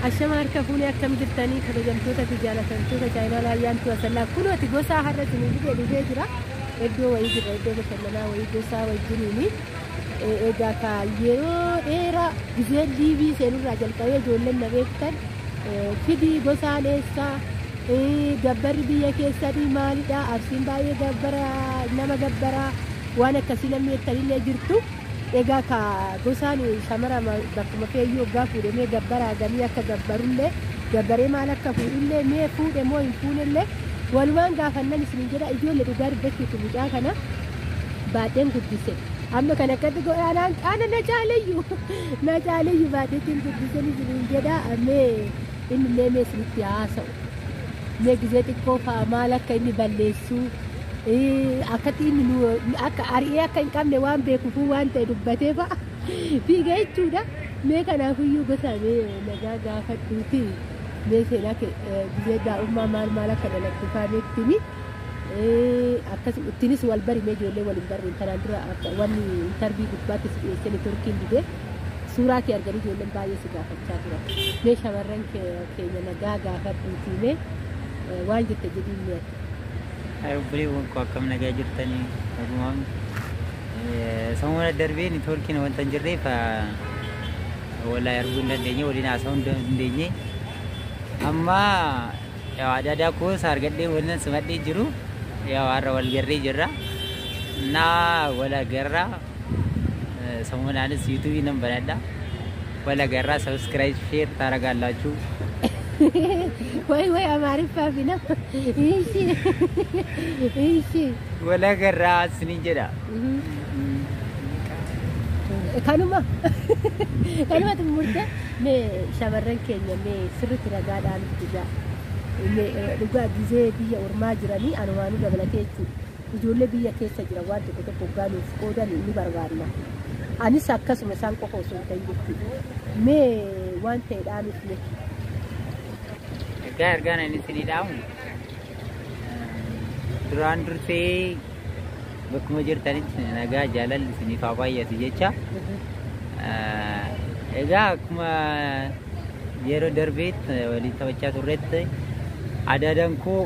Ashama harka fuunee akkam jirtanii kabajamtoota fi jaalatamtoota chaayinaa Ayyaantuu Asallaa kunooti gosaa har'a isinii fidee dhufee jira. Iddoo wayii jira, iddoo bashannanaa wayii gosaa wajjiniini. Egaa ka yeroo dheeraa gizeen liivii seenurraa jalqabee ijoolleen na beektan fidii gosaan eessaa gabbarri biyya keessanii maalidha, Arsiin baay'ee gabbara, nama gabbaraa waan akkasii namni jettanillee jirtu. Egaa ka gosaan shamara bakkuma feeyyuu hoggaa fuudhe mee gabbaraa gamii akka gabbarullee gabbaree maal akka fuudhullee mee fuudhe moo hin fuunellee walumaan gaafannan isiniin jedha. Ijoollee dhugaa dubbachuuti mucaa kana baadheen guddise. Amma kan akkatti godhaan ana na caalayyu na caalayyu baadheetiin guddisen isiniin jedha. Mee inni illee mee isinitti haasa'u. Mee gizee xiqqoo fa'a maal akka inni balleessuu akkatti inni nu akka ari'ee akka hin qabne waan beekuufuu waan ta'e dubbatee fa'a fiiga jechuudha. Mee kanaafiyyuu gosa mee nagaa gaafadhuuti mee seenaa gizee daa'ummaa maal maal akka dalagdu fa'a meettimi. Akkasuma ittiinis wal bari mee ijoollee wal hin barreen kanaan dura akka wanni intarvii gubbaatti si dhiyeessanii Turkiin didee suuraa kee arganii ijoolleen baay'ee si gaafachaa turan. Mee shamarran keenya nagaa gaafadhuuti mee waan jette jedhiin mee ati. Obboleewwan koo akkam nagaa jirtanii? Nagumaan sammuu darbee neetwoorkiin wanta hin jirreef wal arguu hin dandeenye, waliin haasa'uu hin dandeenye. Amma adaadaa koos argadhee waliin simadhee jiru har'a wal garree jirra. Naa wal agarraa ሰሞኑንስ ዩቲዩብ nan banadha. Wal agarraa, subscribe, share ታደርጋላችሁ። ወይ ወይ Amaariffaa fi nama. Ishi ishi. Wal agarraa isiniin jedha. Kanuma kanuma xumurte mee shamarran keenya mee sirriitti ragaadhaan dhugaa mee dhugaa gizee biyya ormaa jiranii anumaanuu dabalatee jechuudha. Ijoollee biyya keessa jiran waan tokko tokko hoggaa nuuf qoodan ni barbaadna. Anis akkasuma isaan qofa osoo hin ta'in jechuudha. Mee waan ta'e dhaanuuf mee. Egaa ergaan inni isinii dhaamu duraan dursee bakkuma jirtanitti nagaa jaalalli isiniif haa baay'atu jecha. Egaa akkuma yeroo darbeetti waliin taphachaa turretti adaadaan koo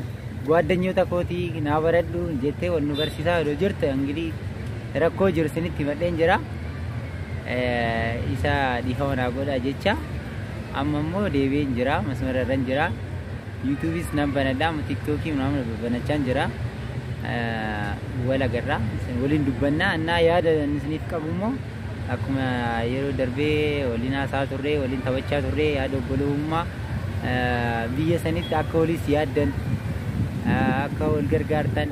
ጓደኞota kootii naa baradhu jettee wal nu barsiisaa yeroo jirtu እንግዲህ rakkoo jiru isinitti himadheen jira. Isa dhiifama naa godha jecha. Amma immoo deebi'een jira, masmara irran jira. Yuutuubis nan banadha, amma tiktookii banachaan jira. Wal agarraa waliin dubbannaa innaa yaada isiniif qabu immoo akkuma yeroo darbee waliin haasaa turre, waliin taphachaa turre, yaada obbolummaa biyya sanitti akka waliis yaaddan, akka wal gargaartan,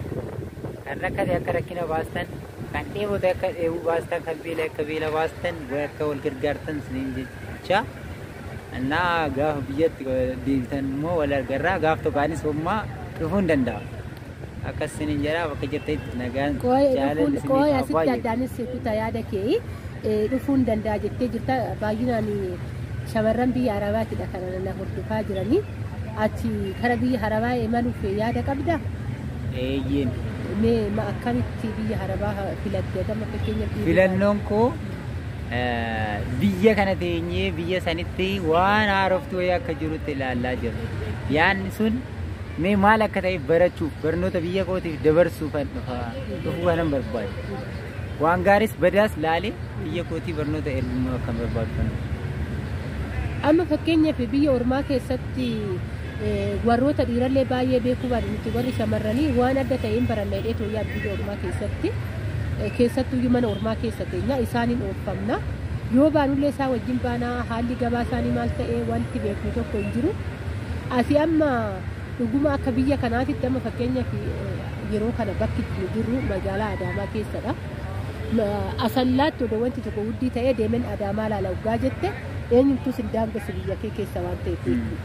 kan rakkate akka rakkina baastan, kan dheebote akka dheebuu baastan, kan beela akka beela baastan, akka wal gargaartan isiniin jecha. እና gaafa biyyatti deebitan immoo wal agarraa, gaaf tokko anis hommaa dhufuu hin danda'a. Akkas isiniin jedha, bakka jirtanitti nagaan jaalalli Qooyi isiniif haa asitti baay'atu. Addaanis kutaa yaada kee dhufuu hin danda'a jettee jirta. Baay'inaan shamarran biyya Arabaatidha kan na hordofaa jiranii. Ati kara biyya Arabaa imaluuf yaada qabdaa? Eeyyeen. Mee ma akkamitti biyya Arabaa filatte gama fakkeenyaaf? Filannoon koo biyya kana teenyee biyya sanitti waan haaroftuu wayii akka jirutti ilaalaa jirra. Yaadni sun mee maal akka ta'e barachuuf, barnoota biyya kootiif dabarsuufan dhufa dhufuu kanan barbaadu. Waan gaariis badaas laalee biyya kootii barnoota ergummaa akkan barbaadu kan. Amma fakkeenyaaf biyya ormaa keessatti warroota dhiirallee baay'ee beekuu baadhu, nuti warri shamarranii waan adda ta'een baranna jedhee yaadu biyya ormaa keessatti. Keessattuyyuu mana ormaa keessa teenya isaaniin oofamna. Yoo baanullee isaa wajjin baanaa, haalli gabaa isaanii maal ta'ee wanti beeknu tokko hin jiru. Ati amma dhuguma akka biyya kanaatitti amma fakkeenyaaf yeroo kana bakki nu jirru magaalaa Adaamaa keessadha. Asallaatti odoo wanti tokko wuddii ta'ee deemeen Adaamaa laala waggaa jette eenyumtuu sin daangessu biyya kee keessa waan ta'eef jechuudha.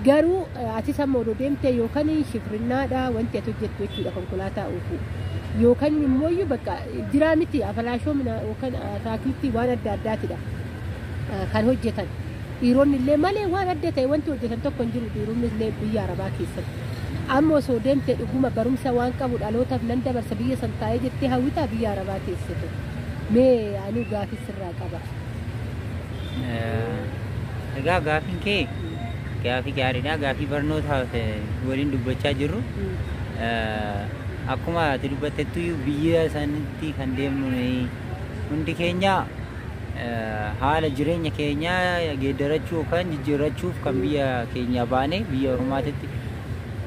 Garuu atis amma odoo deemtee yookaan shifrinnaadha wanti ati hojjettu jechuudha, konkolaataa oofuu. Yookaan immoo bakka jiraa miti afalaashoo yookaan ataakiltii waan adda addaatidha kan hojjetan. Dhiironni illee malee waan adda ta'e wanti hojjetan tokko hin jiru dhiironni illee biyya Arabaa keessatti. Amma osoo deemtee dhuguma barumsa waan qabu dhalootaaf nan dabarsa biyya san taa'ee jettee hawwitaa biyya Arabaa keessatti? Mee ani gaafii sirraa qaba. Egaa gaafiin kee Gaafii gaariidha. Gaafii barnootaaf waliin dubbachaa jirru. Akkuma ati dubbattettu biyya sanitti kan deemnu hundi keenya haala jireenya keenyaa geeddarachuu yookaan jijjiirrachuuf kan biyya keenya baane biyya ormaatitti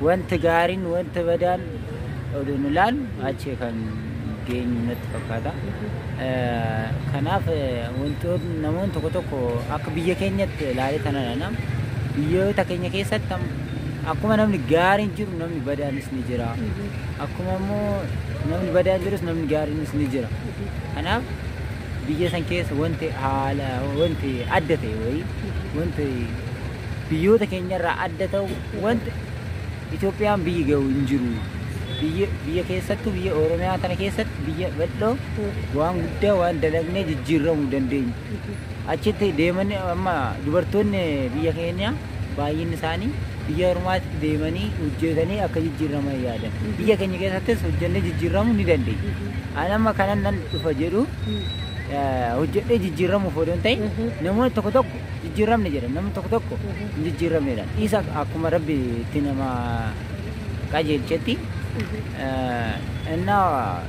wanti gaariin wanti badaan oduu nu ilaalu achi kan geenyu natti fakkaata. Kanaaf wantoonni namoonni tokko tokko akka biyya keenyatti ilaalee tanadha. Biyyoota keenya keessatti akkuma namni gaariin jiru namni badaanis ni jira. Akkuma immoo namni badaan jirus namni gaariinis ni jira. Kanaaf biyya san keessa wanti haala wanti adda ta'e wayii wanti biyyoota keenyarraa adda ta'u wanti Itoophiyaan biyyi ga'u hin jiru. Biyya keessattuu biyya Oromiyaa tana keessatti biyya bal'oo waan guddaa waan dalagnee jijjiiramuu dandeenya. Achitti deemanii amma dubartoonni biyya keenya baay'inni isaanii biyya ormaatti deemanii hojjetanii akka jijjiiraman yaadan. Biyya keenya keessattis hojjennee jijjiiramuu ni dandeenya. Ani amma kanan nan dhufa jedhu hojjedhee jijjiiramuuf odoo hin ta'in namoonni tokko tokko jijjiiramne jedhan, namni tokko tokko hin jijjiiramne jedhan. Isa akkuma Rabbi itti nama qajeelchetti innaa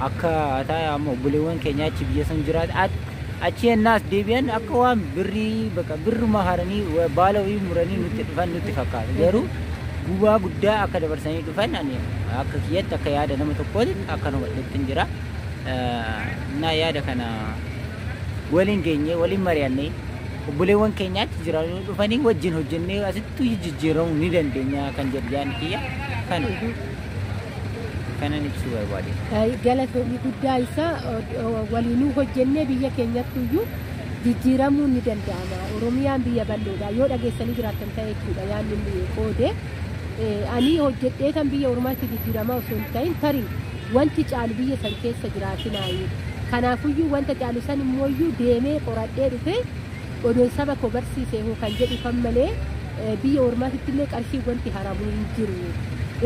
akka ta'e amma obboleewwan keenya achi biyya san jiraatan achi ennaas deebi'an akka waan birrii bakka birruma haranii baala wayii muranii nutti dhufan nutti fakkaata. Garuu gubaa guddaa akka dabarsanii dhufan ani akka kiyyatti akka yaada nama tokkooti akka nu hubadhetti hin jira. Innaa yaada kana waliin geenyee waliin mari'annee obboleewwan keenya achi jiraanii dhufanii wajjin hojjennee asittuu jijjiiramuu ni dandeenya kan jedhu yaadni kiyya kana. Kanan ibsuu barbaade. Galatoomii guddaa isaa waliinuu hojjennee biyya keenyatti iyyuu jijjiiramuun ni danda'ama. Oromiyaan biyya bal'oodha. Yoo dhageessanii jiraattan ta'e jechuudha yaadni inni qoode. Ani hojjedhee kan biyya ormaatti jijjiiramaa osoo hin ta'in tarii wanti caalu biyya san keessa jiraatinaayi. Kanaafuyyuu wanta caalu san immoo deemee qoradhee dhufee odoon saba koo barsiisee hoo kan jedhu kan malee biyya ormaatitti illee qarshii wanti haramuu hin jiru.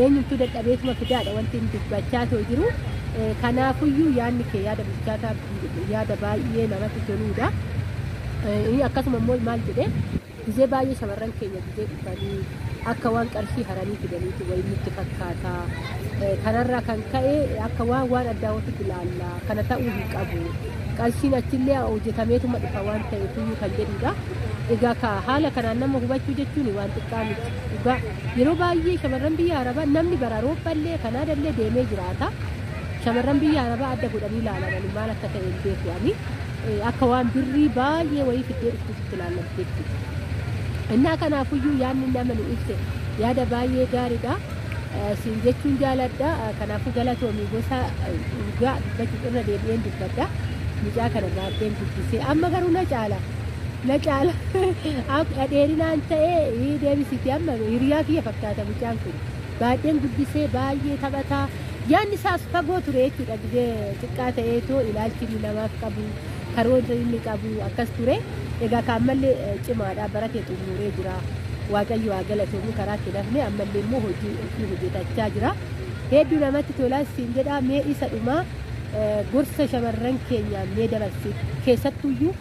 Eenyumtuu dadhabeetuma fidaadha wanti inni dubbachaa too jiru. Kanaafuyyuu yaadni kee yaada bilchaataa yaada baay'ee namatti toluudha. Inni akkasuma immoo maal jedhee gizee baay'ee shamarran keenya gizee dhufanii akka waan qarshii haranii fidaniitu wayii nutti fakkaata. Kanarraa kan ka'e akka waan addaa ofitti ilaalla. Kana ta'uu hin qabu. Qarshiin achillee hojjetameetuma dhufa waan ta'eefiyyuu kan jedhudha. Egaa ka haala kanaan nama hubachuu jechuun waan xiqqaa miti. Dhugaa yeroo baay'ee shamarran biyya Arabaa namni bara Awurooppaallee Kanaadallee deemee jiraata. Shamarran biyya Arabaa adda godhanii ilaalaman maal akka ta'e hin beeku ani. Akka waan birrii baay'ee wayii fiddee dhuftutti ilaalamte jechuudha. Innaa kanaafuyyuu yaadni nama nu ibse yaada baay'ee gaariidha. Siin jechuun jaaladha. Kanaafuu galatoomii gosa dhugaa dubbachuuf irra deebi'een dubbadha. Mucaa kana baay'een guddisee amma garuu na caala. Na caala. Dheerinaan ta'ee deebisiti amma hiriyaa kiyya fakkaata mucaan kun. Baay'een guddisee baay'ee taphataa. Yaadni isaas fagoo ture jechuudha. Gizee xiqqaa ta'eetoo ilaalchi inni namaaf qabu karoora inni qabu akkas ture. Egaa kaammallee cimaadha baratee xumuree jira. Waaqayyo haa galatoomu karaa itti dafne ammallee immoo hojii ofii hojjetachaa jira. Hedduu namatti tolaa siin jedhaa mee isa dhumaa gorsa shamarran keenyaa mee dabarsi keessattuyyuu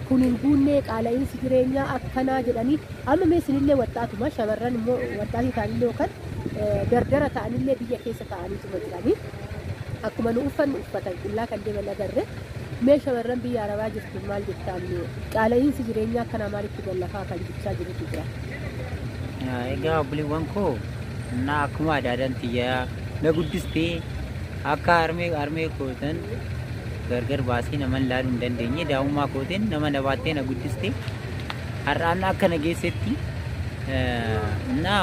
kun hin guunnee qaala'iinsi jireenyaa akkanaa jedhanii amma mee isinillee waxxaatuma shamarran immoo waxxaatii ta'anillee yookaan dardara ta'anillee biyya keessa ta'aniituma jiranii akkuma nu uffannu uffatan qullaa kan deeman agarre mee shamarran biyya Arabaa jirtu maal jettaan qaala'iinsi jireenyaa akkanaa maalitti gallafaa kan jechaa jirutu jira. Egaa obboleewwan koo na akkuma adaadaan xiyyaa na guddistee akka harmee kootan gargar baasee nama ilaaluu hin dandeenye daa'imummaa kootiin nama na baattee na guddistee har'aan akka na geessetti na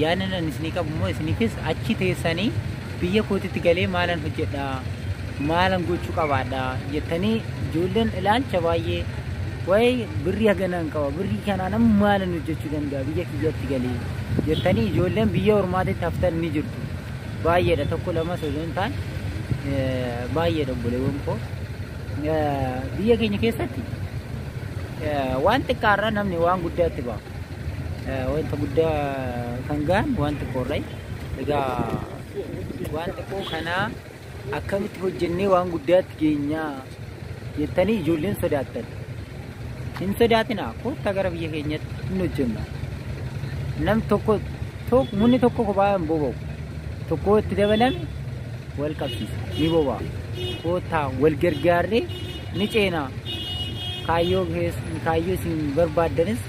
yaadni nan isinii qabu immoo isiniifis achi teessanii biyya kootitti galee maalan hojjedha maalan gochuu qabaadha jettanii ijoolleen ilaalcha baay'ee waa'ee birrii haganaan qaba birrii kanaan amma maalan hojjechuu danda'a biyya kiyyatti galee jettanii ijoolleen biyya ormaatitti haftan ni jirtu. Baay'eedha tokko lama osoo hin taane baay'eedha obboleewwan koo. Biyya keenya keessatti waan xiqqaarraa namni waan guddaatti ba'a. Wanta guddaa kan gahan waan xiqqoorraa. Egaa waan xiqqoo kanaa akkamitti hojjennee waan guddaatti geenyaa jettanii ijoolleen sodaattan. Hin sodaatinaa kottaa gara biyya keenyatti hin hojjenna. Nam tokko mukni tokko kophaa hin boba'u. Tokko itti dabalame wal qabsiisa ni boba'a. Koottaa wal gargaarree ni ceenaa. Kaayyoo isin barbaaddanis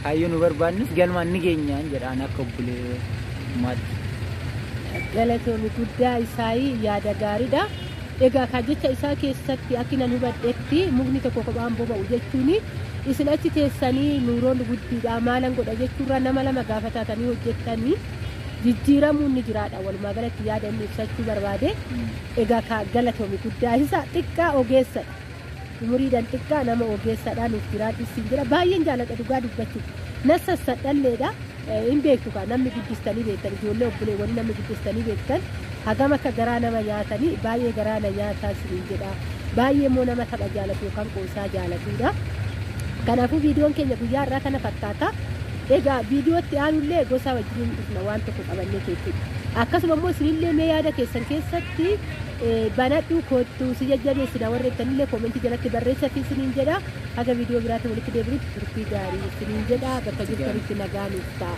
kaayyoo nu barbaadnus galmaan ni geenyaan jedhaan akka obboleewwammaatti. Galatoomi guddaa isaayii yaada gaariidha. Egaa kan jecha isaa keessatti akka nan hubadhetti mukni tokko kophaan boba'u jechuun isin achi teessanii nuuroon guddiidha maalan godha jechuurraa nama lama gaafa taatanii hojjettanii jijjiiramuun ni jiraadha. Walumaa galatti yaada inni ibsachuu barbaade. Egaa ka galatoomi guddaa isaa xiqqaa ogeessadha. Umuriidhaan xiqqaa nama ogeessadha nuuf jiraadhu siin jira. Baay'een jaalladha dhugaa dubbachuuf. Na sassadhalleedha. Hin beektu kaa namni guddistanii beektan ijoollee obboleewwanii namni guddistanii beektan hagam akka garaa nama nyaatanii baay'ee garaa na nyaataa isiniin jedha. Baay'ee immoo nama tapha jaalatu yookaan qoosaa jaalatudha. Kanaafuu viidiyoon keenya guyyaa irraa kana fakkaata. Egaa viidiyootti aanullee gosa wajjin dhufna waan tokko qabannee jechuudha. Akkasuma immoo isinillee mee yaada keessan keessatti banadhu kottu si jajjabeessina warra jettanillee koomentii jalatti barreessaa isiniin jedha. Haga viidiyoo biraatti walitti deebinutti turtii gaarii isiniin jedha. Bakka jirtanitti nagaa nuuf ta'a.